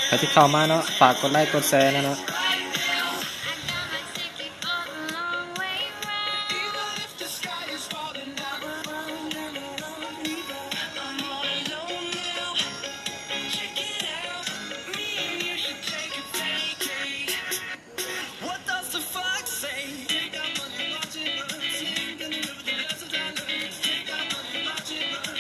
ໃຜທີ່ເຂົ້າມາເນາະ ຝາກກົດໄລກົດແຊແດ່ເນາະ. What does the fuck say? Take out money, watch it burn. Take out money, watch it burn. Take out money, watch it burn.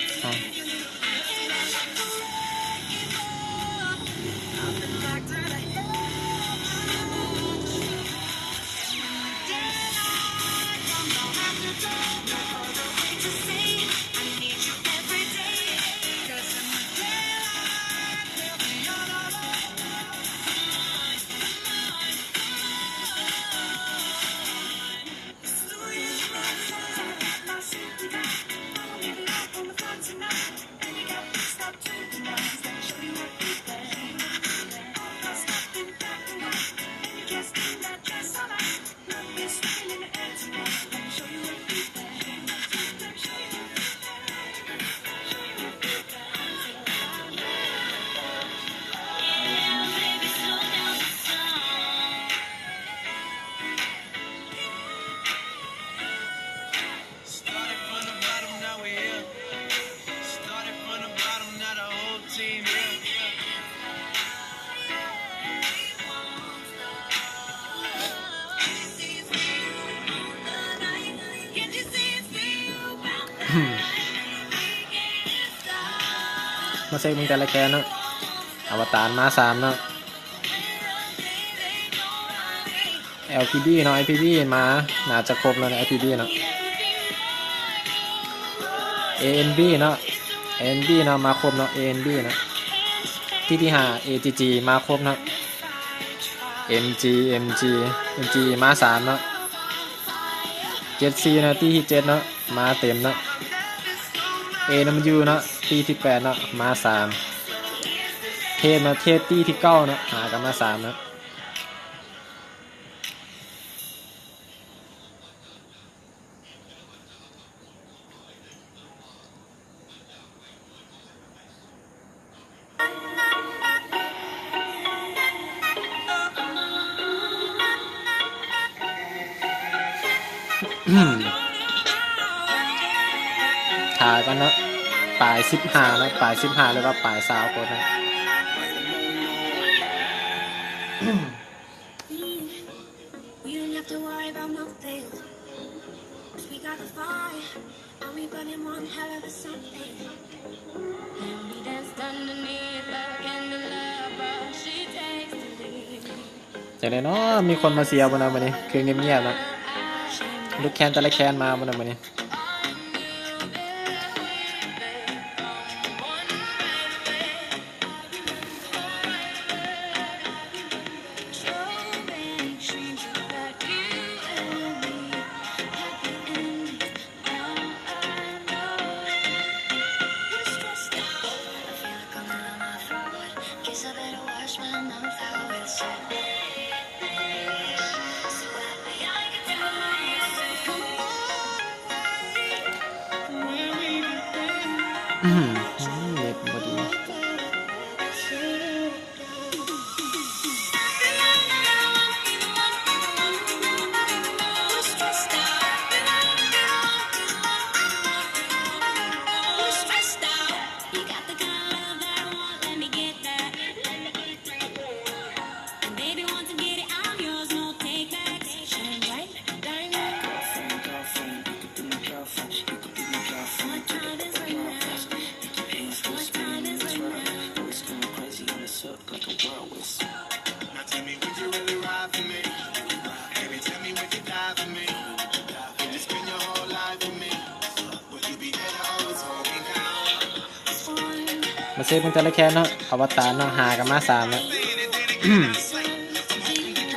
ມາເຊັກເບິ່ງແຕ່ລະແຄນເນາະ ອະວະຕານມາສາມເນາະ. ແອລພີບີເນາະ ແອລພີບີມາ ໜ້າຈະຄົບແລ້ວເນາະ ແອລພີບີເນາະ. ເອເອັນບີເນາະ ເອເອັນບີເນາະ ມາຄົບເນາະ ເອເອັນບີເນາະ. ທີທີຫ້າ ເອຈີຈີ ມາຄົບເນາະ. ເອັມຈີ ເອັມຈີ ເອັມຈີ ມາສາມເນາະ. ເຈັດສີ່ເນາະ ທີທີເຈັດເນາະ ມາເຕັມເນາະ. ເອນຳຢູເນາະ ທີທີແປດເນາະ ມາສາມ. ເທບເນາະ ເທບ ທີທີເກົ້າເນາະ ຫາກັນມາສາມເນາະ. ຖ້າກ່ອນເນາະ ປາຍສິບຫ້າເນາະ ປາຍສິບຫ້າ ຫຼືວ່າປາຍຊາວຄົນເນາະ. We got the fire, and we burning one hell of a something. And we danced underneath the candlelight, but she takes the lead. ຈັ່ງໃດເນາະ ມີຄົນມາເຊຍບໍ່ນະມື້ນີ້ ຄືງຽບໆເນາະ. ລູກແຄນແຕ່ລະແຄນມາບໍ່ນະມື້ນີ້. ອືມ ເນັດບໍ່ດີ. Would you be there to always hold me down? ມາເຊບເບິ່ງແຕ່ລະແຄນເນາະ ອະວະຕານເນາະ ຫ້າກໍມາສາມເນາະ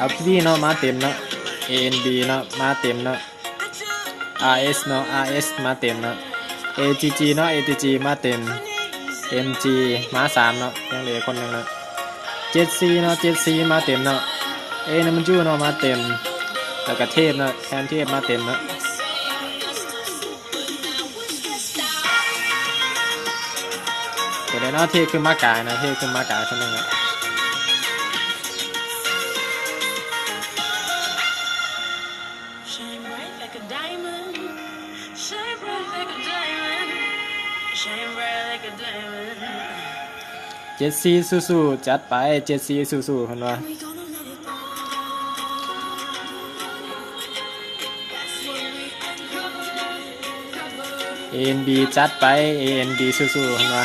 ອາພີບີເນາະ ມາເຕັມເນາະ ເອເອັນບີເນາະ ມາເຕັມເນາະ ອາເອັສເນາະ ອາເອັສມາເຕັມເນາະ ເອຈີຈີເນາະ ເອຈີຈີມາເຕັມ ເອັມຈີມາສາມເນາະ ຍັງເຫຼືອຄົນໜຶ່ງເນາະ ເຈັດຊີເນາະ ເຈັດຊີມາເຕັມເນາະ ເອດັບເບິນຢູເນາະ ມາເຕັມ ແລ້ວກໍເທບເນາະ ແຄນເທບມາເຕັມເນາະ. ໂຕໃດເນາະ ເທບຂຶ້ນມາກາຍນະ ເທບຂຶ້ນມາກາຍຄົນໜຶ່ງນະ. Shine bright like a diamond. Shine bright like a diamond. Shine bright like a diamond. ເຈັດຊີສູ້ໆ ຈັດໄປ ເຈັດຊີສູ້ໆ ເພິ່ນວ່າ. ເອເອັນບີ ຈັດໄປ ເອເອັນບີ ສູ້ໆ ເພິ່ນວ່າ.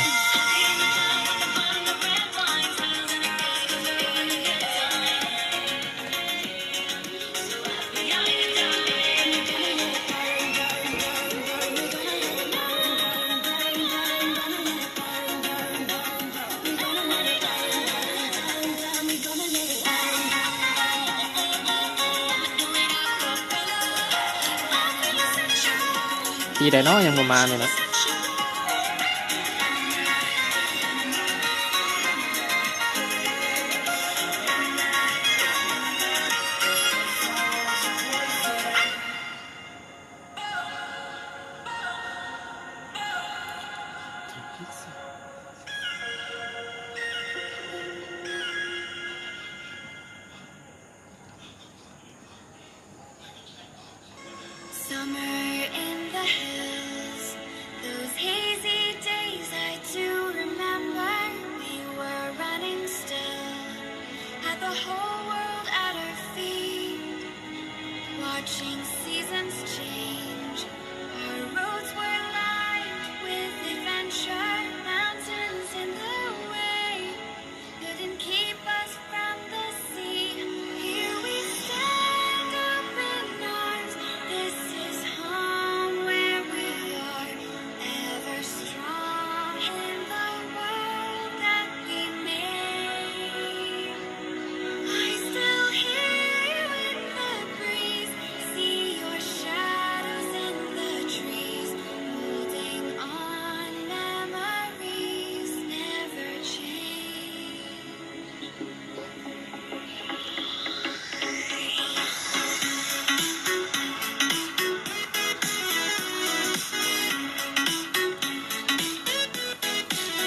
ປີໃດເນາະ ຍັງບໍ່ມານີ້ນະ.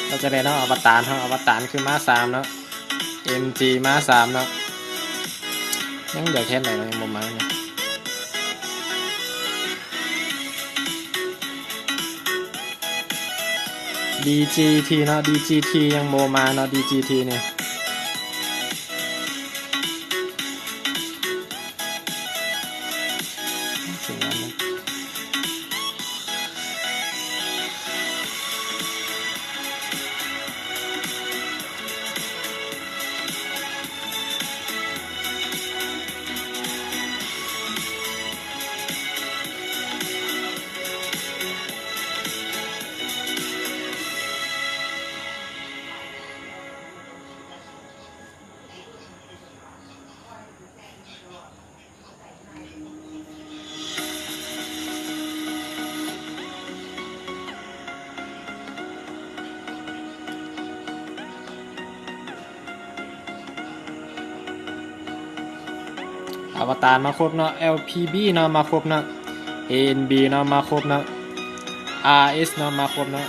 ເຮົາຈະໄດ້ເນາະ ອະວະຕານເຮົາ ອະວະຕານຄືມາສາມເນາະ ເອັມຈີມາສາມເນາະ ຍັງເຫຼືອແຄນໃດເນາະ ຍັງບໍ່ມາເນາະ. ດີຈີທີເນາະ ດີຈີທີຍັງບໍ່ມາເນາະ ດີຈີທີນີ້. ອະວະຕານມາຄົບເນາະ, ແອລພີບີເນາະ ມາຄົບເນາະ, ເອັນບີເນາະ ມາຄົບເນາະ, ອາເອັສເນາະ ມາຄົບເນາະ,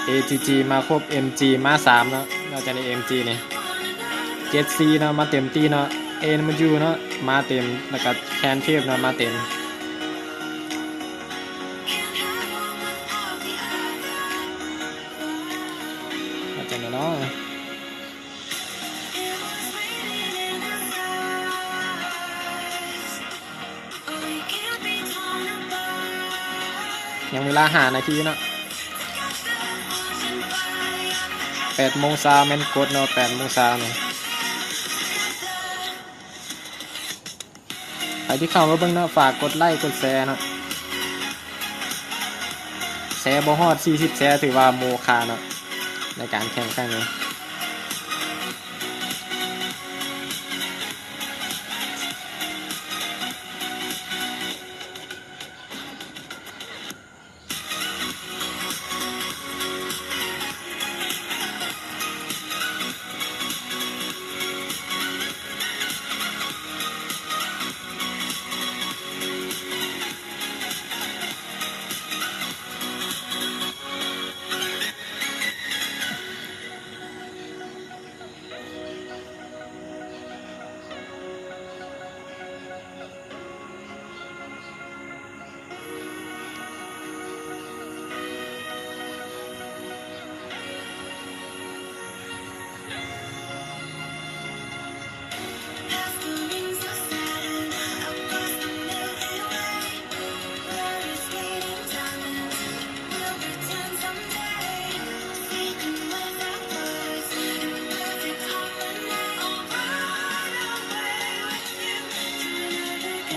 ເອຈີຈີ ມາຄົບ, ເອັມຈີ ມາສາມເນາະ, ນອກຈາກນີ້ເອັມຈີນີ້, ເຈັດຊີເນາະ ມາເຕັມຕີເນາະ, ເອັນເອັມຢູເນາະ ມາເຕັມ, ແລ້ວກະແຄນເທບເນາະ ມາເຕັມ. ວ່າຈັ່ງໃດເນາະ? ຍັງເວລາຫ້ານາທີເນາະ, ແປດໂມງຊາວແມ່ນກົດເນາະ, ແປດໂມງຊາວນີ້. ໃຜທີ່ເຂົ້າມາເບິ່ງເນາະ ຝາກກົດໄລ້ກົດແຊເນາະ, ແຊບໍ່ຮອດສີ່ສິບແຊຖືວ່າໂມຄາເນາະ ໃນການແຂ່ງຄັ້ງນີ້.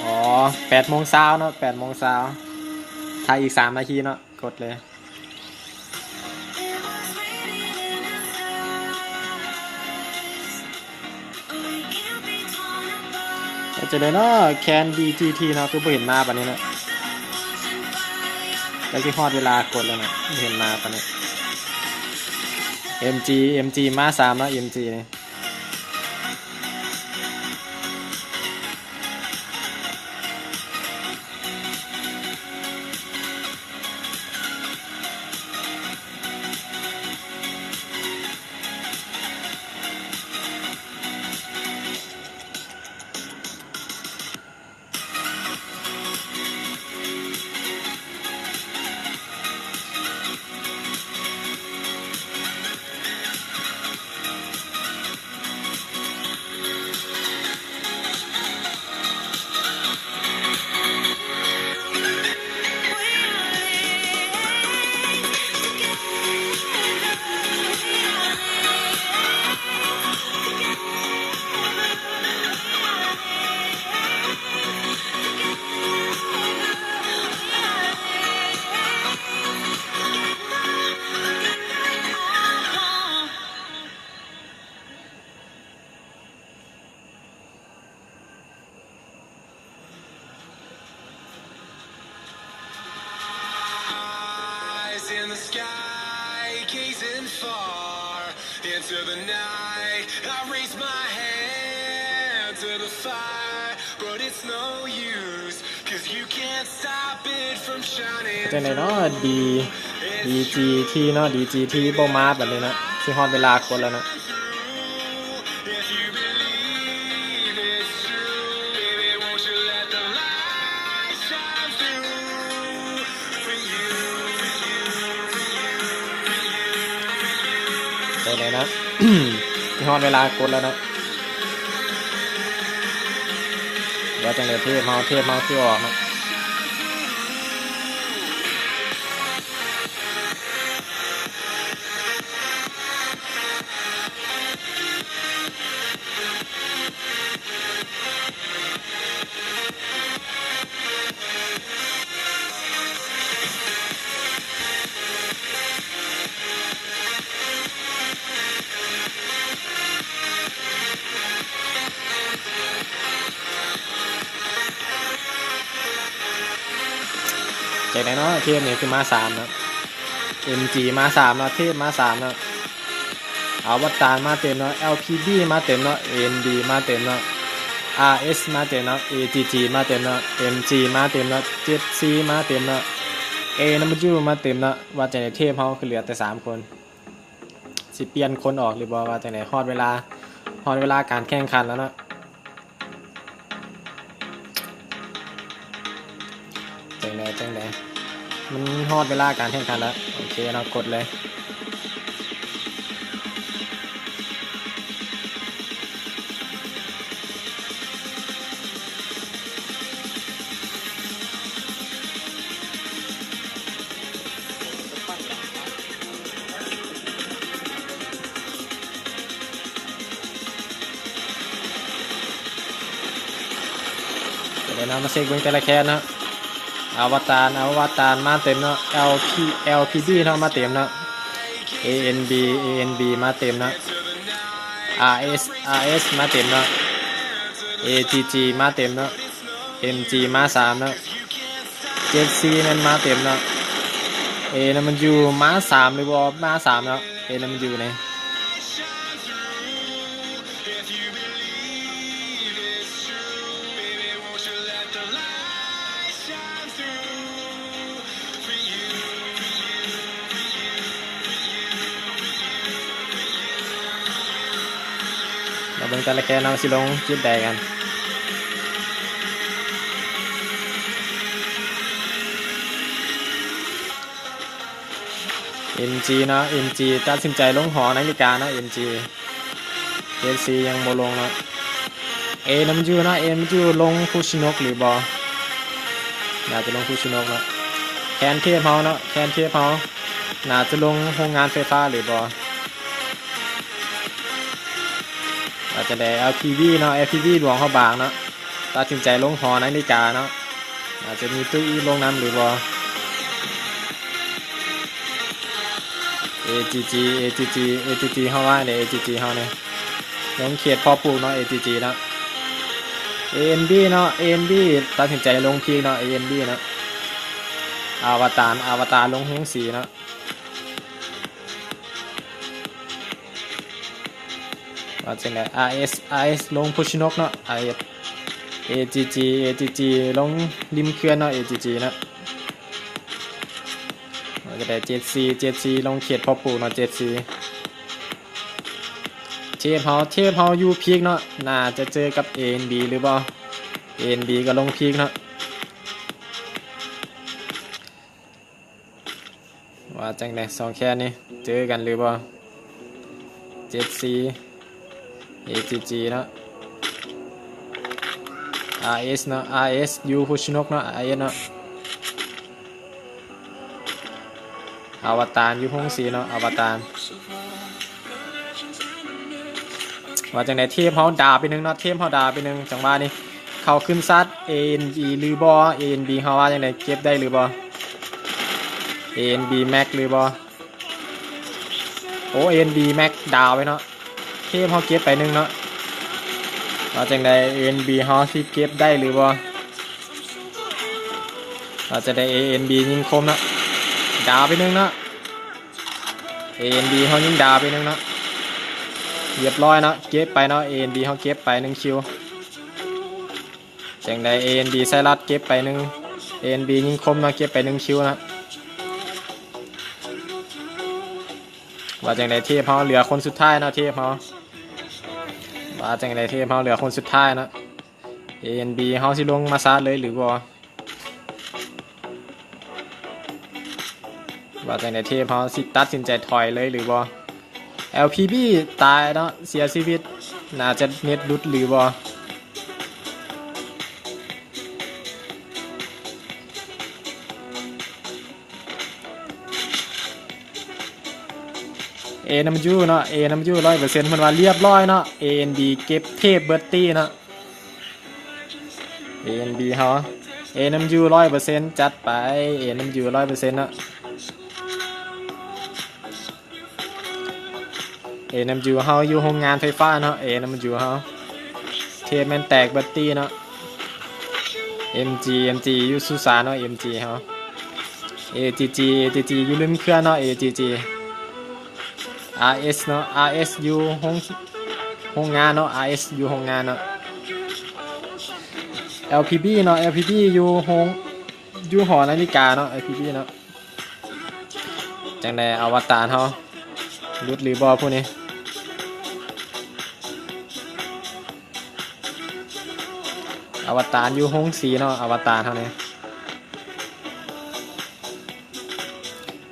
ອໍ ແປດໂມງຊາວເນາະ, ແປດໂມງຊາວ ຖ້າອີກສາມນາທີເນາະ ກົດເລີຍ. ເຮັດຈັ່ງໃດເນາະ ແຄນດີຈີທີເນາະ ຄືບໍ່ເຫັນມາປານນີ້ເນາະ, ໃກ້ຊິຮອດເວລາກົດແລ້ວເນາະ ບໍ່ເຫັນມາປານນີ້. ເອັມຈີ ເອັມຈີ ມາສາມເນາະ ເອັມຈີນີ້. Eyes in the sky, gazing far into the night. I raise my hand to the fire, but it's no use, 'cause you can't stop it from shining. ເປັນຈັ່ງໃດເນາະ ດີ ດີຈີທີເນາະ, ດີຈີທີບໍ່ມາປານນີ້ເນາະ, ຊິຮອດເວລາກົດແລ້ວເນາະ. ໄດ້ແລ້ວນະ ຮອດເວລາກົດແລ້ວນະ. ວ່າຈັ່ງໃດ ເທບເຮົາ ເທບເຮົາຄືອອກເນາະ. ຈັ່ງໃດເນາະ ເທບນີ້ຄືມາສາມເນາະ, ເອັມຈີມາສາມເນາະ, ເທບມາສາມເນາະ, ອະວະຕານມາເຕັມເນາະ, ແອລພີບີມາເຕັມເນາະ, ເອັນບີມາເຕັມເນາະ. ອາເອສມາເຕັມເນາະ, ເອຈີຈີມາເຕັມເນາະ, ເອັມຈີມາເຕັມເນາະ, ເຈັດຊີມາເຕັມເນາະ, ເອດັບເບິນຢູມາເຕັມເນາະ. ວ່າຈັ່ງໃດ ເທບເຮົາຄືເຫຼືອແຕ່ສາມຄົນ ຊິປ່ຽນຄົນອອກຫຼືບໍ່ ວ່າຈັ່ງໃດ? ຮອດເວລາ ຮອດເວລາການແຂ່ງຂັນແລ້ວເນາະ. ຈັ່ງໃດ ຈັ່ງໃດ? ມັນຮອດເວລາການແຂ່ງຂັນແລ້ວ. ໂອເຄເນາະ, ກົດເລີຍ. ເດີນທາງມາເຊັກເບິ່ງແຕ່ລະແຄນເນາະ. ອາວະຕານ ອາວະຕານມາເຕັມເນາະ. ແອລພີ ແອລພີບີເນາະ ມາເຕັມເນາະ. ເອເອັນບີ ເອເອັນບີມາເຕັມເນາະ. ອາເອສ ອາເອສມາເຕັມເນາະ. ເອຈີຈີມາເຕັມເນາະ. ເອັມຈີມາສາມເນາະ. ເຈັດຊີແມ່ນມາເຕັມເນາະ. ເອດັບເບິນຢູມາສາມຫຼືບໍ່? ມາສາມເນາະ ເອດັບເບິນຢູນີ້. ມາເບິ່ງແຕ່ລະແຄນເນາະ ຊິລົງຈຸດໃດກັນ. ເອັມຈີເນາະ ເອັມຈີຕັດສິນໃຈລົງຫໍນາລິກາເນາະ ເອັມຈີ. ເຈສຊີຍັງບໍ່ລົງເນາະ. ເອດັບເບິນຢູເນາະ ເອດັບເບິນຢູລົງພູຊິນົກຫຼືບໍ່? ໜ້າຈະລົງພູຊິນົກເນາະ. ແຄນເທບເຮົາເນາະ ແຄນເທບເຮົາໜ້າຈະລົງໂຮງງານໄຟຟ້າຫຼືບໍ່? ອາດຈະໄດ້ແອລພີບີເນາະ ແອລພີບີຫຼວງພະບາງເນາະ ຕັດສິນໃຈລົງຫໍນາລິກາເນາະ. ອາດຈະມີຕຸ້ຍອີກລົງນຳຫຼືບໍ່? ເອຈີຈີ ເອຈີຈີ ເອຈີຈີເຮົາວ່າແນວໃດ? ເອຈີຈີເຮົານີ້ລົງເຂດເພາະປູກເນາະ ເອຈີຈີເນາະ. ເອເອັນບີເນາະ ເອເອັນບີຕັດສິນໃຈລົງພີກເນາະ ເອເອັນບີເນາະ. ອາວະຕານ ອາວະຕານລົງໂຮງສີເນາະ. ວ່າຈັ່ງໃດ? ອາເອສ ອາເອສລົງພູຊິນົກເນາະ ອາເອສ. ເອຈີຈີ ເອຈີຈີລົງລິມເຂື່ອນເນາະ ເອຈີຈີເນາະ. ວ່າຈັ່ງໃດ? ເຈັດຊີ ເຈັດຊີລົງເຂດເພາະປູກເນາະ ເຈັດຊີ. ເທບເຮົາ ເທບເຮົາຢູ່ພີກເນາະ ໜ້າຈະເຈີກັບເອເອັນບີຫຼືບໍ່? ເອເອັນບີກໍລົງພີກເນາະ. ວ່າຈັ່ງໃດ? ສອງແຄນນີ້ເຈີກັນຫຼືບໍ່? ເຈັດຊີ ເອຈີຈີເນາະ. ອາເອສເນາະ ອາເອສຢູ່ພູຊິນົກເນາະ ອາເອສເນາະ. ອາວະຕານຢູ່ໂຮງສີເນາະ ອາວະຕານ. ວ່າຈັ່ງໃດ? ເທບເຮົາດາວໄປໜຶ່ງເນາະ ເທບເຮົາດາວໄປໜຶ່ງ. ຈັງຫວະນີ້ເຂົາຂຶ້ນຊາດເອເອັນບີຫຼືບໍ່? ເອເອັນບີເຮົາວ່າຈັ່ງໃດ? ເກັບໄດ້ຫຼືບໍ່? ເອເອັນບີແມັກຫຼືບໍ່? ໂອ ເອເອັນບີແມັກດາວໄປເນາະ. ເທບເຮົາເກັບໄປໜຶ່ງເນາະ. ວ່າຈັ່ງໃດ? ເອເອັນບີເຮົາຊິເກັບໄດ້ຫຼືບໍ່? ວ່າຈັ່ງໃດ? ເອເອັນບີຍິງຄົມເນາະ ດາວໄປໜຶ່ງເນາະ. ເອເອັນບີເຮົາຍິງດາວໄປໜຶ່ງເນາະ. ລຽບຮ້ອຍເນາະ ເກັບໄປເນາະ ເອເອັນບີເຮົາເກັບໄປໜຶ່ງຄິວ. ຈັ່ງໃດ? ເອເອັນບີໄຊຣັດເກັບໄປໜຶ່ງ ເອເອັນບີຍິງຄົມເນາະ ເກັບໄປໜຶ່ງຄິວເນາະ. ວ່າຈັ່ງໃດ? ເທບເຮົາເຫຼືອຄົນສຸດທ້າຍເນາະ ເທບເຮົາ. ວ່າຈັ່ງໃດ? ເທບເຮົາເຫຼືອຄົນສຸດທ້າຍເນາະ. ເອເອັນບີເຮົາຊິລົງມາຊາດເລີຍຫຼືບໍ່? ວ່າຈັ່ງໃດ? ເທບເຮົາຊິຕັດສິນໃຈຖອຍເລີຍຫຼືບໍ່? ແອລພີບີຕາຍເນາະ ເສຍຊີວິດ ໜ້າຈະເນັດຫຼຸດຫຼືບໍ່? ເອດັບເບິນຢູເນາະ ເອດັບເບິນຢູຮ້ອຍເປີເຊັນ ເພິ່ນວ່າລຽບຮ້ອຍເນາະ. ເອເອັນບີເກັບເທບເບິດຕີເນາະ. ເອເອັນບີເຮົາ ເອດັບເບິນຢູຮ້ອຍເປີເຊັນ ຈັດໄປ ເອດັບເບິນຢູຮ້ອຍເປີເຊັນເນາະ. ເອດັບເບິນຢູເຮົາຢູ່ໂຮງງານໄຟຟ້າເນາະ ເອດັບເບິນຢູເຮົາ ເທບແມ່ນແຕກເບິດຕີເນາະ. ເອັມຈີ ເອັມຈີຢູ່ສຸສານເນາະ ເອັມຈີເຮົາ. ເອຈີຈີ ເອຈີຈີຢູ່ລິມເຂື່ອນເນາະ ເອຈີຈີ. ອາເອສເນາະ ອາເອສຢູ່ໂຮງ ໂຮງງານເນາະ ອາເອສຢູ່ໂຮງງານເນາະ. ແອລພີບີເນາະ ແອລພີບີຢູ່ໂຮງ ຢູ່ຫໍນາລິກາເນາະ ແອລພີບີເນາະ. ຈັ່ງໃດອະວະຕານເຮົາຫຼຸດຫຼືບໍ່ຜູ້ນີ້? ອະວະຕານຢູ່ໂຮງສີເນາະ ອະວະຕານເຮົານີ້.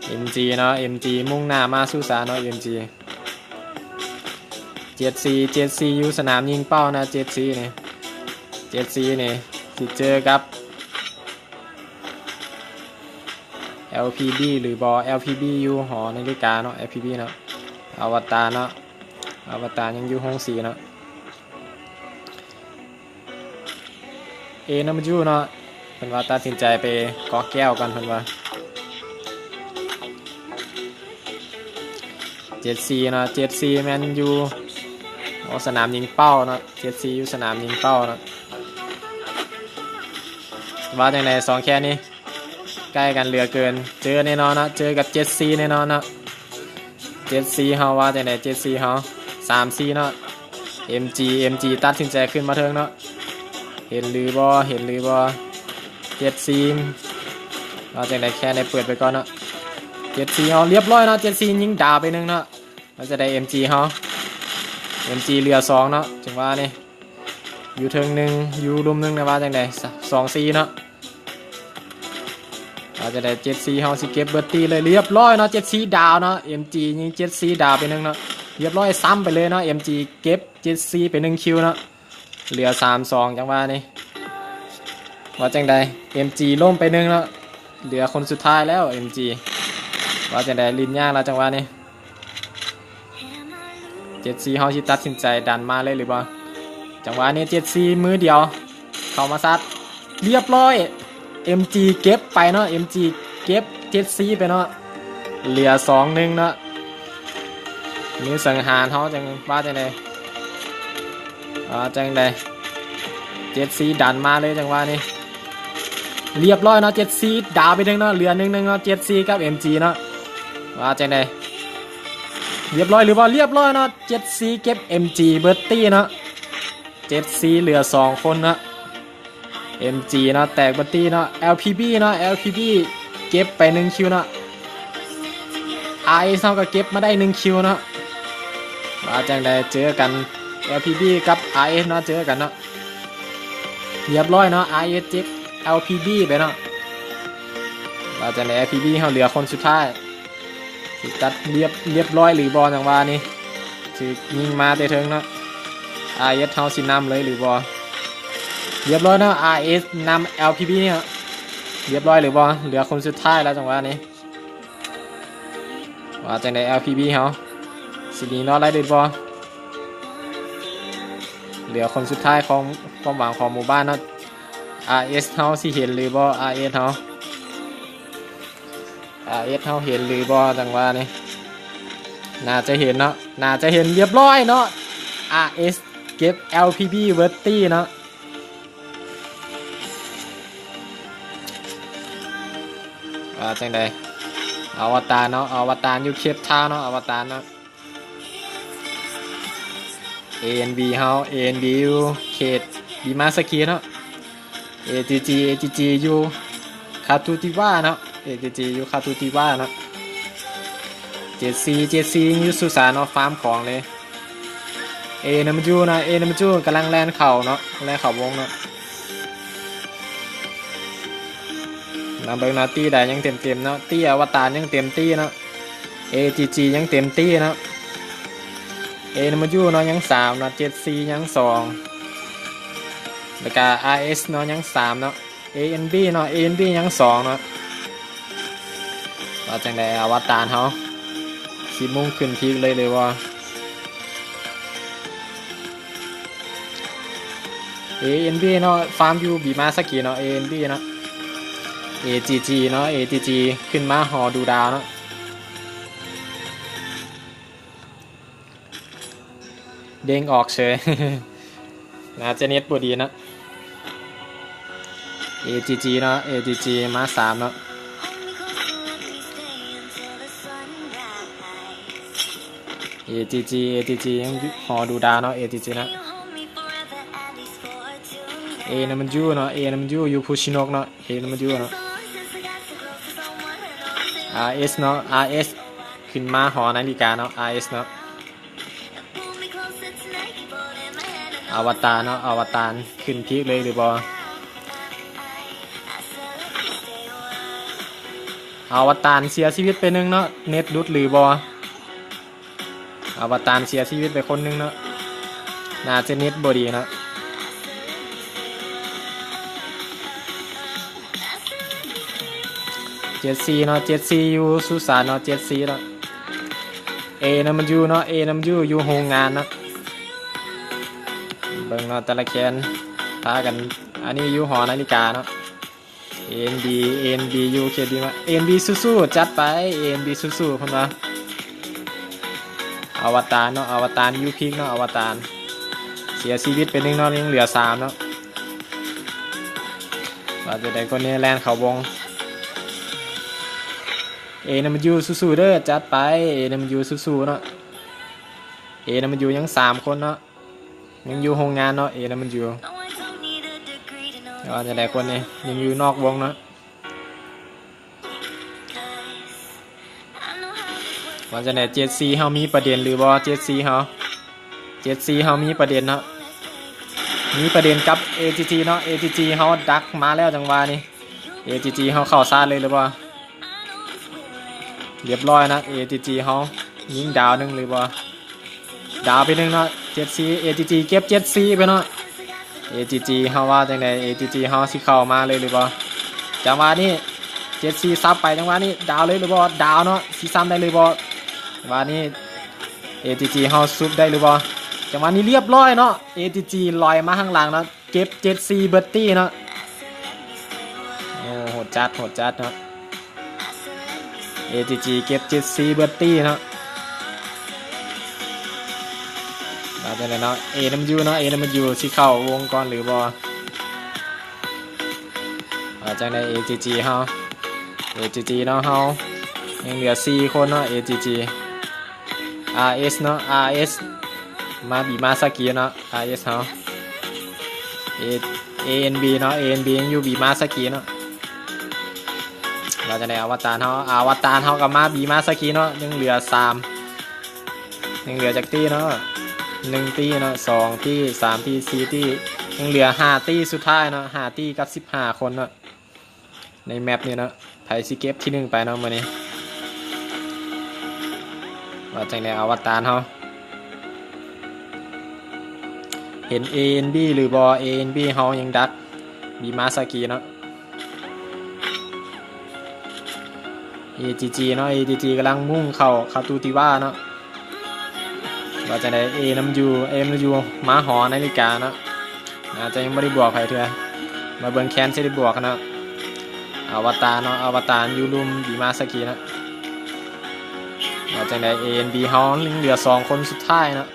ເອັມຈີເນາະ ເອັມຈີມຸ່ງໜ້າມາສູ່ສານເນາະ ເອັມຈີ. ເຈັດສີ່ ເຈັດສີ່ຢູ່ສະໜາມຍິງເປົ້ານະ ເຈັດສີ່ນີ້ ເຈັດສີ່ນີ້ຊິເຈີກັບແອລພີບີຫຼືບໍ່? ແອລພີບີຢູ່ຫໍນາລິກາເນາະ ແອລພີບີເນາະ. ອະວະຕານເນາະ ອະວະຕານຍັງຢູ່ໂຮງສີເນາະ. ເອນຳຢູເນາະ ເພິ່ນວ່າຕັດສິນໃຈໄປເກາະແກ້ວກ່ອນ ເພິ່ນວ່າ. ເຈັດສີ່ເນາະ ເຈັດສີ່ແມ່ນຢູ່ ໂອ ສະໜາມຍິງເປົ້າເນາະ ເຈັດສີ່ຢູ່ສະໜາມຍິງເປົ້າເນາະ. ວ່າຈັ່ງໃດ ສອງແຄນນີ້ ໃກ້ກັນເຫຼືອເກີນ ເຈີແນ່ນອນເນາະ ເຈີກັບເຈັດສີ່ແນ່ນອນເນາະ. ເຈັດສີ່ເຮົາວ່າຈັ່ງໃດ ເຈັດສີ່ເຮົາ ສາມສີ່ເນາະ. ເອັມຈີ ເອັມຈີຕັດສິນໃຈຂຶ້ນມາເທິງເນາະ ເຫັນຫຼືບໍ່ ເຫັນຫຼືບໍ່? ເຈັດສີ່ວ່າຈັ່ງໃດ ແຄນໄດ້ເປີດໄປກ່ອນເນາະ. ເຈັດສີ່ເຮົາ ລຽບຮ້ອຍເນາະ ເຈັດສີ່ຍິງດາວໄປໜຶ່ງເນາະ. ວ່າຈັ່ງໃດ ເອັມຈີເຮົາ ເອັມຈີເຫຼືອສອງເນາະ ຈັ່ງວ່ານີ້ ຢູ່ເທິງໜຶ່ງ ຢູ່ລຸ່ມໜຶ່ງນະ ວ່າຈັ່ງໃດ ສ- ສອງສີ່ເນາະ. ວ່າຈັ່ງໃດ ເຈັດສີ່ເຮົາຊິເກັບເບີດຕີ້ເລີຍ ລຽບຮ້ອຍເນາະ ເຈັດສີ່ດາວເນາະ. ເອັມຈີຍິງເຈັດສີ່ດາວໄປໜຶ່ງເນາະ ລຽບຮ້ອຍ ຊ້ຳໄປເລີຍເນາະ ເອັມຈີເກັບເຈັດສີ່ໄປໜຶ່ງຄິວເນາະ ເຫຼືອສາມສອງ ຈັງຫວະນີ້. ວ່າຈັ່ງໃດ ເອັມຈີລົ້ມໄປໜຶ່ງເນາະ ເຫຼືອຄົນສຸດທ້າຍແລ້ວ ເອັມຈີ. ວ່າຈັ່ງໃດ ຫຼິ້ນຍາກແລ້ວຈັງຫວະນີ້. ເຈັດສີ່ເຮົາຊິຕັດສິນໃຈດັນມາເລີຍຫຼືບໍ່? ຈັງຫວະນີ້ ເຈັດສີ່ມືດຽວເຂົ້າມາຊັດ ລຽບຮ້ອຍ ເອັມຈີເກັບໄປເນາະ ເອັມຈີເກັບເຈັດສີ່ໄປເນາະ ເຫຼືອສອງໜຶ່ງເນາະ. ມືສັງຫານເຮົາຈັ່ງວ່າຈັ່ງໃດ? ອ່າ ຈັ່ງໃດ ເຈັດສີ່ດັນມາເລີຍຈັງຫວະນີ້ ລຽບຮ້ອຍເນາະ ເຈັດສີ່ດາວໄປໜຶ່ງເນາະ ເຫຼືອໜຶ່ງໜຶ່ງເນາະ ເຈັດສີ່ກັບເອັມຈີເນາະ. ວ່າຈັ່ງໃດ ລຽບຮ້ອຍຫຼືບໍ່? ລຽບຮ້ອຍເນາະ ເຈັດສີ່ເກັບເອັມຈີເບີດຕີ້ເນາະ ເຈັດສີ່ເຫຼືອສອງຄົນເນາະ. ເອັມຈີເນາະ ແຕກເບີດຕີ້ເນາະ ແອລພີບີເນາະ ແອລພີບີເກັບໄປໜຶ່ງຄິວເນາະ ອາເອສເຮົາກໍເກັບມາໄດ້ໜຶ່ງຄິວເນາະ. ວ່າຈັ່ງໃດ ເຈີກັນ ແອລພີບີກັບອາເອສເນາະ ເຈີກັນເນາະ ລຽບຮ້ອຍເນາະ ອາເອສເຈັບແອລພີບີໄປເນາະ. ວ່າຈັ່ງໃດ ແອລພີບີເຮົາເຫຼືອຄົນສຸດທ້າຍ ຊິຕັດລຽບ ລຽບຮ້ອຍຫຼືບໍ່? ຈັ່ງຫວະນີ້ຖືກຍິງມາແຕ່ເທິງເນາະ ອາເອສເຮົາຊິນຳເລີຍຫຼືບໍ່? ລຽບຮ້ອຍເນາະ ອາເອສນຳແອລພີບີເນາະ ລຽບຮ້ອຍຫຼືບໍ່? ເຫຼືອຄົນສຸດທ້າຍແລ້ວຈັງຫວະນີ້. ວ່າຈັ່ງໃດ ແອລພີບີເຮົາຊິໜີລອດໄດ້ຫຼືບໍ່? ເຫຼືອຄົນສຸດທ້າຍຂອງຄວາມຫວັງຂອງໝູ່ບ້ານເນາະ ອາເອສເຮົາຊິເຫັນຫຼືບໍ່? ອາເອສເຮົາ ອາເອສເຮົາເຫັນຫຼືບໍ່? ຈັງຫວະນີ້ ໜ້າຈະເຫັນເນາະ ໜ້າຈະເຫັນ ລຽບຮ້ອຍເນາະ ອາເອສເກັບແອລພີບີເບີດຕີ້ເນາະ. ວ່າຈັ່ງໃດ ອະວະຕານເນາະ ອະວະຕານຢູ່ເຄບທາວເນາະ ອະວະຕານເນາະ. ເອເອັນບີເຮົາ ເອເອັນບີຢູ່ເຂດບີມາສະກີເນາະ ເອຈີຈີ ເອຈີຈີຢູ່ຄາຕູຕິວາເນາະ ເອຈີຈີຢູ່ຄາຕູຕິວາເນາະ. ເຈັດສີ່ ເຈັດສີ່ຍັງຢູ່ສຸສານເນາະ ຟາມຂອງເລີຍ. ເອນຳຢູເນາະ ເອນຳຢູກຳລັງແລ່ນເຂົ້າເນາະ ແລ່ນເຂົ້າວົງເນາະ. ມາເບິ່ງເນາະ ຕີໃດຍັງເຕັມໆເນາະ ຕີອະວະຕານຍັງເຕັມຕີເນາະ ເອຈີຈີຍັງເຕັມຕີເນາະ ເອນຳຢູເນາະຍັງສາມເນາະ ເຈັດສີ່ຍັງສອງ ແລ້ວກະອາເອສເນາະຍັງສາມເນາະ. ເອເອັນບີເນາະ ເອເອັນບີຍັງສອງເນາະ. ວ່າຈັ່ງໃດ ອະວະຕານເຮົາຊິມຸ່ງຂຶ້ນພີກເລີຍຫຼືບໍ່? ເອເອັນບີເນາະ ຟາມຢູ່ບີມາສະກີເນາະ ເອເອັນບີເນາະ. ເອຈີຈີເນາະ ເອຈີຈີຂຶ້ນມາຫໍດູດາວເນາະ. ເດ້ງອອກເສີຍ ໜ້າຈະເນັດບໍ່ດີເນາະ. ເອຈີຈີເນາະ ເອຈີຈີມາສາມເນາະ. ເອຈີຈີ ເອຈີຈີຍັງຫໍດູດາວເນາະ ເອຈີຈີເນາະ. ເອ ເອນຳຢູເນາະ ເອນຳຢູ ຢູ່ພູຂີ້ນົກເນາະ ເອນຳຢູເນາະ ອາເອສເນາະ ອາເອສ ຂຶ້ນມາຫໍນາລິກາເນາະ ອາເອສເນາະ ອາວະຕານເນາະ ອາວະຕານ ຂຶ້ນພີກເລີຍຫຼືບໍ່? ອາວະຕານເສຍຊີວິດໄປໜຶ່ງເນາະ ເນັດຫຼຸດຫຼືບໍ່? ອາວະຕານເສຍຊີວິດໄປຄົນໜຶ່ງເນາະ ໜ້າຈະເນັດບໍ່ດີເນາະ ເຈັດສີ່ເນາະ ເຈັດສີ່ຢູ່ສຸສານເນາະ ເຈັດສີ່ເນາະ ເອນຳຢູເນາະ ເອນຳຢູ ຢູ່ໂຮງງານເນາະ ເບິ່ງເນາະ ແຕ່ລະແຄນ ພາກັນ ອັນນີ້ຢູ່ຫໍນາລິກາເນາະ ເອເອັນບີ ເອເອັນບີ ຢູ່ເຄບີມາ ເອເອັນບີ ສູ້ໆ ຈັດໄປ ເອເອັນບີ ສູ້ໆ ເພິ່ນວ່າ ອາວະຕານເນາະ ອາວະຕານ ຢູ່ພີກເນາະ ອາວະຕານ ເສຍຊີວິດໄປໜຶ່ງເນາະ ຍັງເຫຼືອສາມເນາະ ວ່າຈະໄດ້ຄົນນີ້ແລ່ນເຂົ້າວົງ ເອນຳຢູ ສູ້ໆ ເດີ ຈັດໄປ ເອນຳຢູ ສູ້ໆ ເນາະ ເອນຳຢູ ຍັງສາມຄົນເນາະ ຍັງຢູ່ໂຮງງານເນາະ ເອນຳຢູ ແຕ່ວ່າຈະໄດ້ຄົນນີ້ ຍັງຢູ່ນອກວົງເນາະ ວ່າຈະໄດ້ ເຈັດສີ່ ເຮົາມີປະເດັນຫຼືບໍ່? ເຈັດສີ່ ເຮົາ ເຈັດສີ່ ເຮົາມີປະເດັນເນາະ ມີປະເດັນກັບ ເອທີຈີ ເນາະ ເອທີຈີ ເຮົາດັກມາແລ້ວ ຈັງຫວະນີ້ ເອທີຈີ ເຮົາເຂົ້າຊາດເລີຍຫຼືບໍ່? ລຽບຮ້ອຍນະ ເອທີຈີ ເຮົາຍິງດາວໜຶ່ງຫຼືບໍ່? ດາວໄປໜຶ່ງເນາະ ເຈັດສີ່ ເອທີຈີ ເກັບ ເຈັດສີ່ ໄປເນາະ ເອທີຈີ ເຮົາວ່າຈັ່ງໃດ ເອທີຈີ ເຮົາຊິເຂົ້າມາເລີຍຫຼືບໍ່? ຈັງຫວະນີ້ ເຈັດສີ່ ສັບໄປ ຈັງຫວະນີ້ ດາວເລີຍຫຼືບໍ່? ດາວເນາະ ຊິຊ້ຳໄດ້ຫຼືບໍ່? ຈັງຫວະນີ້ ເອທີຈີ ເຮົາຊຸບໄດ້ຫຼືບໍ່? ຈັງຫວະນີ້ລຽບຮ້ອຍເນາະ ເອທີຈີ ລອຍມາຂ້າງຫຼັງເນາະ ເກັບ ເຈັດສີ່ ເບິດຕີ້ເນາະ ໂອ້ ໂຫດຈັດ ໂຫດຈັດເນາະ ເອທີຈີ ເກັບ ເຈັດສີ່ ເບິດຕີ້ເນາະ ວ່າຈັ່ງໃດເນາະ ເອນຳຢູ ເນາະ ເອນຳຢູ ຊິເຂົ້າວົງກ່ອນຫຼືບໍ່? ວ່າຈັ່ງໃດ ເອທີຈີ ເຮົາ ເອທີຈີ ເນາະ ເຮົາຍັງເຫຼືອສີ່ຄົນເນາະ ເອທີຈີ ອາເອສເນາະ ອາເອສ ມາບີມາຊາກິເນາະ ອາເອສເຮົາ ເອ ເອເອັນບີເນາະ ເອເອັນບີ ຍັງຢູ່ບີມາຊາກິເນາະ ວ່າຈັ່ງໃດ ອາວະຕານເຮົາ ອາວະຕານເຮົາກໍມາບີມາຊາກິເນາະ ຍັງເຫຼືອສາມ ຍັງເຫຼືອຈັກຕີ້ເນາະ ໜຶ່ງຕີ້ເນາະ ສອງຕີ້ ສາມຕີ້ ສີ່ຕີ້ ຍັງເຫຼືອຫ້າຕີ້ສຸດທ້າຍເນາະ ຫ້າຕີ້ກັບສິບຫ້າຄົນເນາະ ໃນແມັບນີ້ເນາະ ໃຜຊິເກັບທີໜຶ່ງໄປເນາະມື້ນີ້ ວ່າຈັ່ງໃດ ອາວະຕານເຮົາ ເຫັນ ເອເອັນບີ ຫຼືບໍ່? ເອເອັນບີ ເຮົາຍັງດັກ ບີມາຊາກິເນາະ ເອທີຈີ ເນາະ ເອທີຈີ ກຳລັງມຸ່ງເຂົ້າ ຄາຕູຕິວາເນາະ ວ່າຈັ່ງໃດ ເອນຳຢູ ເອນຳຢູ ມາຫໍນາລິກາເນາະ ອາດຈະຍັງບໍ່ໄດ້ບວກໃຜເທື່ອ ມາເບິ່ງແຄນຊິໄດ້ບວກເນາະ ອາວະຕານເນາະ ອາວະຕານຢູ່ລຸ່ມບີມາຊາກິເນາະ ວ່າຈັ່ງໃດ ເອເອັນບີ ເຮົາຍັງເຫຼືອສອງຄົນສຸດທ້າຍເນາະ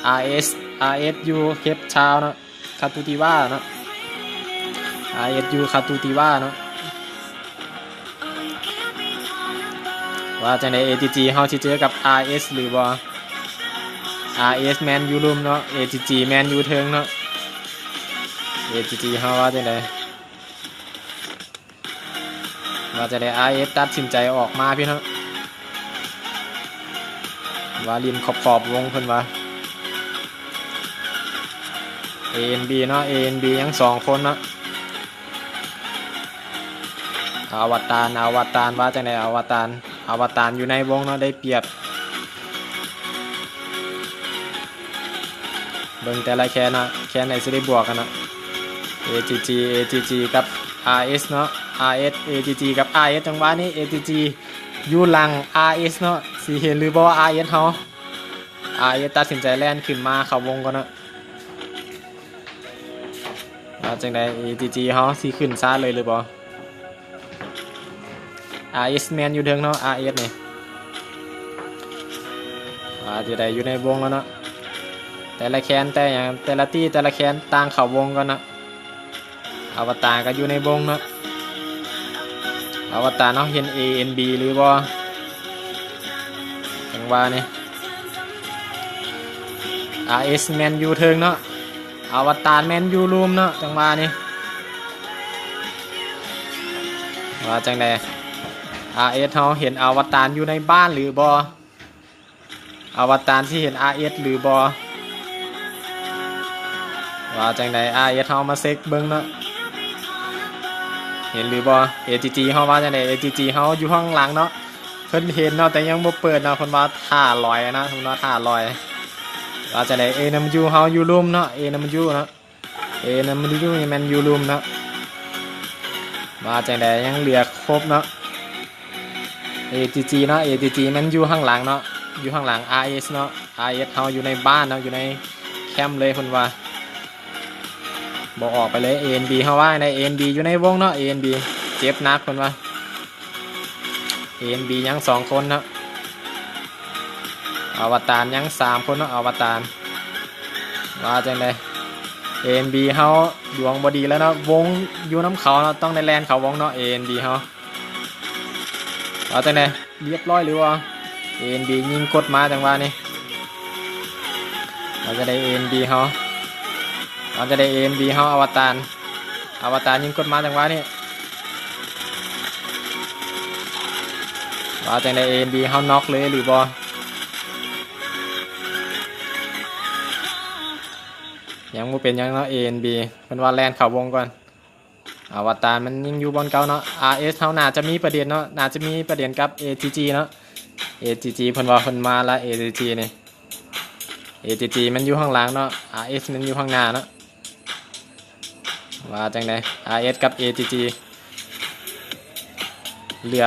ອາເອສ ອາເອສ ຢູ່ເຄບທາວເນາະ ຄາຕູຕິວາເນາະ ອາເອສ ຢູ່ຄາຕູຕິວາເນາະ ວ່າຈັ່ງໃດ ເອທີຈີ ເຮົາຊິເຈີກັບ ອາເອສ ຫຼືບໍ່? ອາເອສ ແມ່ນຢູ່ລຸ່ມເນາະ ເອທີຈີ ແມ່ນຢູ່ເທິງເນາະ ເອທີຈີ ເຮົາວ່າຈັ່ງໃດ? ວ່າຈັ່ງໃດ ອາເອສ ຕັດສິນໃຈອອກມາພີ້ເນາະ ວ່າຫຼິ້ນຂອບໆວົງເພິ່ນວ່າ ເອເອັນບີ ເນາະ ເອເອັນບີ ຍັງສອງຄົນເນາະ ອາວະຕານ ອາວະຕານ ວ່າຈັ່ງໃດ ອາວະຕານ ອາວະຕານຢູ່ໃນວົງເນາະ ໄດ້ປຽບ ເບິ່ງແຕ່ລະແຄນເນາະ ແຄນໃດຊິໄດ້ບວກກັນເນາະ ເອທີຈີ ເອທີຈີ ກັບ ອາເອສ ເນາະ ອາເອສ ເອທີຈີ ກັບ ອາເອສ ຈັງຫວະນີ້ ເອທີຈີ ຢູ່ຫຼັງ ອາເອສ ເນາະ ຊິເຫັນຫຼືບໍ່ ອາເອສ ເຮົາ ອາເອສ ຕັດສິນໃຈແລ່ນຂຶ້ນມາເຂົ້າວົງກ່ອນເນາະ ວ່າຈັ່ງໃດ ເອທີຈີ ເຮົາຊິຂຶ້ນຊາດເລີຍຫຼືບໍ່? ອາເອສ ແມ່ນຢູ່ເທິງເນາະ ອາເອສ ນີ້ ວ່າຈະໄດ້ຢູ່ໃນວົງແລ້ວເນາະ ແຕ່ລະແຄນ ແຕ່ຫຍັງ ແຕ່ລະຕີ້ ແຕ່ລະແຄນຕ່າງເຂົ້າວົງກ່ອນເນາະ ອາວະຕານກໍຢູ່ໃນວົງເນາະ ອາວະຕານເນາະ ເຫັນ ເອເອັນບີ ຫຼືບໍ່? ຈັ່ງຫວະນີ້ ອາເອສ ແມ່ນຢູ່ເທິງເນາະ ອະວະຕານແມ່ນຢູ່ລຸ່ມເນາະ ຈັງຫວະນີ້ ວ່າຈັ່ງໃດ? ອາເອສເຮົາເຫັນອະວະຕານຢູ່ໃນບ້ານຫຼືບໍ່? ອະວະຕານຊິເຫັນອາເອສຫຼືບໍ່? ວ່າຈັ່ງໃດ? ອາເອສເຮົາມາເຊັກເບິ່ງເນາະ ເຫັນຫຼືບໍ່? ເອຈີຈີເຮົາວ່າຈັ່ງໃດ? ເອຈີຈີເຮົາຢູ່ຂ້າງຫຼັງເນາະ ເພິ່ນເຫັນເນາະ ແຕ່ຍັງບໍ່ເປີດເນາະ ເພິ່ນວ່າຖ້າລອຍນະ ເພິ່ນວ່າຖ້າລອຍ. ວ່າຈັ່ງໃດ? ເອນຳຢູເຮົາຢູ່ລຸ່ມເນາະ ເອນຳຢູເນາະ ເອນຳຢູນີ້ແມ່ນຢູ່ລຸ່ມເນາະ. ວ່າຈັ່ງໃດ? ຍັງເຫຼືອຄົບເນາະ ເອຈີຈີເນາະ ເອຈີຈີແມ່ນຢູ່ຂ້າງຫຼັງເນາະ ຢູ່ຂ້າງຫຼັງອາເອສເນາະ ອາເອສເຮົາຢູ່ໃນບ້ານເນາະ ຢູ່ໃນແຄມເລີຍ ເພິ່ນວ່າບໍ່ອອກໄປເລີຍ. ເອເອັນບີເຮົາວ່າໃດ? ເອເອັນບີຢູ່ໃນວົງເນາະ ເອເອັນບີເຈັບໜັກ ເພິ່ນວ່າ. ເອເອັນບີຍັງສອງຄົນເນາະ ອະວະຕານຍັງສາມຄົນເນາະ ອະວະຕານ. ວ່າຈັ່ງໃດ? ເອເອັນບີເຮົາດວງບໍ່ດີແລ້ວເນາະ ວົງຢູ່ນຳເຂົາເນາະ ຕ້ອງໄດ້ແລ່ນເຂົ້າວົງເນາະ ເອເອັນບີເຮົາ. ວ່າຈັ່ງໃດ? ລຽບຮ້ອຍຫຼືບໍ່? ເອເອັນບີຍິງກົດມາ ຈັງຫວະນີ້. ວ່າຈັ່ງໃດ? ເອເອັນບີເຮົາ ວ່າຈັ່ງໃດ? ເອເອັນບີເຮົາ ອະວະຕານ ອະວະຕານຍິງກົດມາ ຈັງຫວະນີ້. ວ່າຈັ່ງໃດ? ເອເອັນບີເຮົານັອກເລີຍຫຼືບໍ່? ຍັງບໍ່ເປັນຫຍັງເນາະ ເອເອັນບີ ເພິ່ນວ່າແລ່ນເຂົ້າວົງກ່ອນ. ອະວະຕານມັນຍັງຢູ່ບ່ອນເກົ່າເນາະ ອາເອສເຮົາໜ້າຈະມີປະເດັນເນາະ ໜ້າຈະມີປະເດັນກັບເອຈີຈີເນາະ. ເອຈີຈີເພິ່ນວ່າເພິ່ນມາລະ ເອຈີຈີນີ້ ເອຈີຈີມັນຢູ່ຂ້າງຫຼັງເນາະ ອາເອສມັນຢູ່ຂ້າງໜ້າເນາະ. ວ່າຈັ່ງໃດ? ອາເອສກັບເອຈີຈີ ເຫຼືອ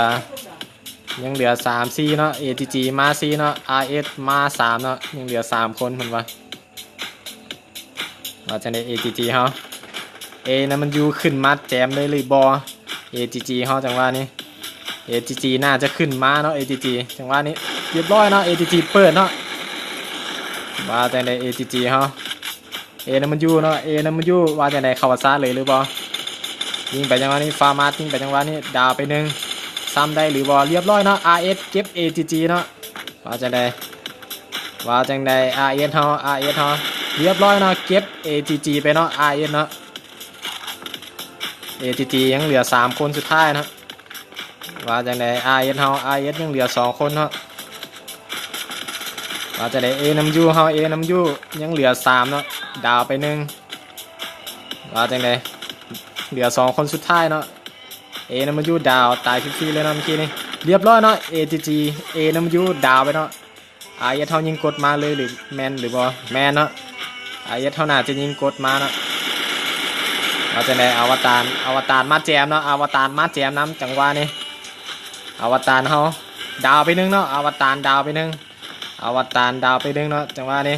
ຍັງເຫຼືອສາມສີ່ເນາະ ເອຈີຈີມາສີ່ເນາະ ອາເອສມາສາມເນາະ ຍັງເຫຼືອສາມຄົນເພິ່ນວ່າ. ວ່າຈັ່ງໃດ? ເອຈີຈີເຮົາ ເອນຳຢູຂຶ້ນມາແຈມເລີຍຫຼືບໍ່? ເອຈີຈີເຮົາ ຈັງຫວະນີ້ ເອຈີຈີໜ້າຈະຂຶ້ນມາເນາະ ເອຈີຈີ ຈັງຫວະນີ້ ລຽບຮ້ອຍເນາະ ເອຈີຈີເປີດເນາະ. ວ່າຈັ່ງໃດ? ເອຈີຈີເຮົາ ເອນຳຢູເນາະ ເອນຳຢູ ວ່າຈັ່ງໃດ? ເຂົ້າປະຊາເລີຍຫຼືບໍ່? ຍິງໄປຈັງຫວະນີ້ ຟາມາດຍິງໄປຈັງຫວະນີ້ ດາວໄປໜຶ່ງ ຊ້ຳໄດ້ຫຼືບໍ່? ລຽບຮ້ອຍເນາະ ອາເອສເກັບເອຈີຈີເນາະ. ວ່າຈັ່ງໃດ? ວ່າຈັ່ງໃດ? ອາເອສເຮົາ ອາເອສເຮົາ ລຽບຮ້ອຍເນາະ ເກັບເອຈີຈີໄປເນາະ ອາເອສເນາະ. ເອຈີຈີຍັງເຫຼືອສາມຄົນສຸດທ້າຍເນາະ. ວ່າຈັ່ງໃດ? ອາເອສເຮົາ ອາເອສຍັງເຫຼືອສອງຄົນເນາະ. ວ່າຈັ່ງໃດ? ເອນຳຢູເຮົາ ເອນຳຢູຍັງເຫຼືອສາມເນາະ ດາວໄປໜຶ່ງ. ວ່າຈັ່ງໃດ? ເຫຼືອສອງຄົນສຸດທ້າຍເນາະ. ເອນຳຢູດາວ ຕາຍຟຣີໆເລີຍເນາະ ເມື່ອກີ້ນີ້ ລຽບຮ້ອຍເນາະ. ເອຈີຈີ ເອນຳຢູດາວໄປເນາະ. ອາເອສເຮົາຍິງກົດມາເລີຍຫຼື ແມ່ນຫຼືບໍ່? ແມ່ນເນາະ ອາເອສເຮົາໜ້າຈະຍິງກົດມາເນາະ. ວ່າຈັ່ງໃດ? ອະວະຕານ ອະວະຕານມາແຈມເນາະ ອະວະຕານມາແຈມນຳ ຈັງຫວະນີ້ ອະວະຕານເຮົາດາວໄປໜຶ່ງເນາະ ອະວະຕານດາວໄປໜຶ່ງ ອະວະຕານດາວໄປໜຶ່ງເນາະ ຈັງຫວະນີ້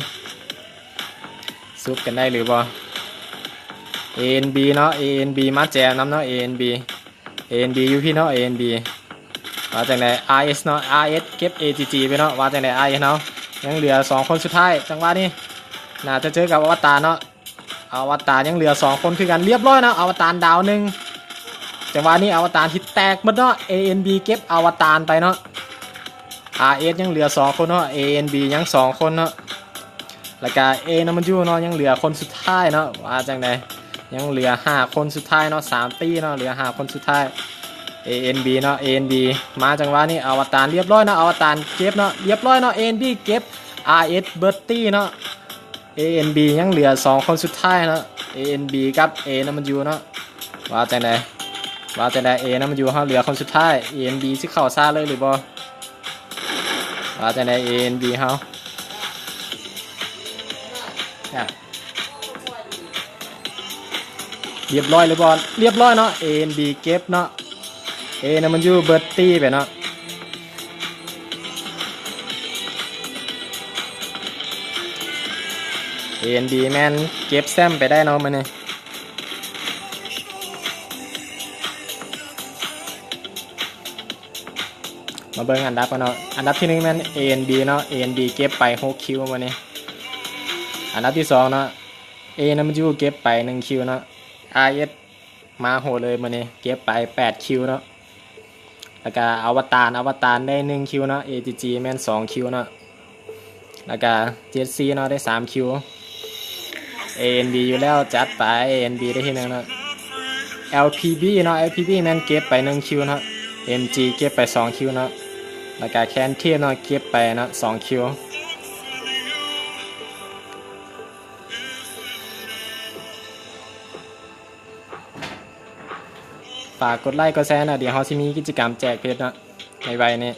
ຊຸບກັນໄດ້ຫຼືບໍ່? ເອເອັນບີເນາະ ເອເອັນບີມາແຈມນຳເນາະ ເອເອັນບີ ເອເອັນບີຢູ່ພີ້ເນາະ ເອເອັນບີ. ວ່າຈັ່ງໃດ? ອາເອສເນາະ ອາເອສເກັບເອຈີຈີໄປເນາະ. ວ່າຈັ່ງໃດ? ອາເອສເຮົາຍັງເຫຼືອສອງຄົນສຸດທ້າຍ ຈັງຫວະນີ້ໜ້າຈະເຈີກັບອວະຕານເນາະ. ອາວະຕານຍັງເຫຼືອສອງຄົນຄືກັນ ລຽບຮ້ອຍເນາະ ອາວະຕານດາວໜຶ່ງ. ຈັງຫວະນີ້ອາວະຕານທີ່ແຕກໝົດເນາະ ເອເອັນບີເກັບອາວະຕານໄປເນາະ. ອາເອສຍັງເຫຼືອສອງຄົນເນາະ ເອເອັນບີຍັງສອງຄົນເນາະ. ແລ້ວກະເອນຳມັນຢູເນາະ ຍັງເຫຼືອຄົນສຸດທ້າຍເນາະ. ວ່າຈັ່ງໃດ? ຍັງເຫຼືອຫ້າຄົນສຸດທ້າຍເນາະ ສາມຕີເນາະ ເຫຼືອຫ້າຄົນສຸດທ້າຍ. ເອເອັນບີເນາະ ເອເອັນບີ ມາຈັງຫວະນີ້ ອາວະຕານລຽບຮ້ອຍເນາະ ອາວະຕານເກັບເນາະ ລຽບຮ້ອຍເນາະ ເອເອັນບີເກັບ ອາເອສເບີດຕີ້ເນາະ. ເອເອັນບີຍັງເຫຼືອສອງຄົນສຸດທ້າຍເນາະ ເອເອັນບີກັບເອນຳມັນຢູເນາະ. ວ່າຈັ່ງໃດ? ວ່າຈັ່ງໃດ? ເອນຳມັນຢູເຮົາເຫຼືອຄົນສຸດທ້າຍ ເອເອັນບີຊິເຂົ້າຊາເລີຍຫຼືບໍ່? ວ່າຈັ່ງໃດ? ເອເອັນບີເຮົາ ລຽບຮ້ອຍຫຼືບໍ່? ລຽບຮ້ອຍເນາະ ເອເອັນບີເກັບເນາະ ເອນຳມັນຢູເບີດຕີ້ໄປເນາະ. ເອເອັນບີແມ່ນເກັບແຊມໄປໄດ້ເນາະມື້ນີ້. ມາເບິ່ງອັນດັບກັນເນາະ ອັນດັບທີໜຶ່ງແມ່ນເອເອັນບີເນາະ ເອເອັນບີເກັບໄປຫົກຄິວມື້ນີ້. ອັນດັບທີສອງເນາະ ເອນຳມັນຢູເກັບໄປໜຶ່ງຄິວເນາະ ອາເອສ ມາໂຫດເລີຍມື້ນີ້ ເກັບໄປແປດຄິວເນາະ. ແລ້ວກະອາວະຕານ ອາວະຕານໄດ້ໜຶ່ງຄິວເນາະ ເອຈີຈີແມ່ນສອງຄິວເນາະ. ແລ້ວກະເຈັດຊີເນາະ ໄດ້ສາມຄິວ. ເອັນບີ ຢູ່ແລ້ວ ຈັດໄປ ເອັນບີ ໄດ້ທີໜຶ່ງເນາະ. ແອລພີບີ ເນາະ ແອລພີບີ ແມ່ນເກັບໄປໜຶ່ງຄິວເນາະ, ເອັມຈີ ເກັບໄປສອງຄິວເນາະ, ແລ້ວກະ Can Team ເນາະ ເກັບໄປເນາະ ສອງຄິວ. ຝາກກົດໄລກົດແຊເນາະ, ດຽວເຮົາຊິມີກິດຈະກຳແຈກເພັດເນາະ ໄວໆນີ້.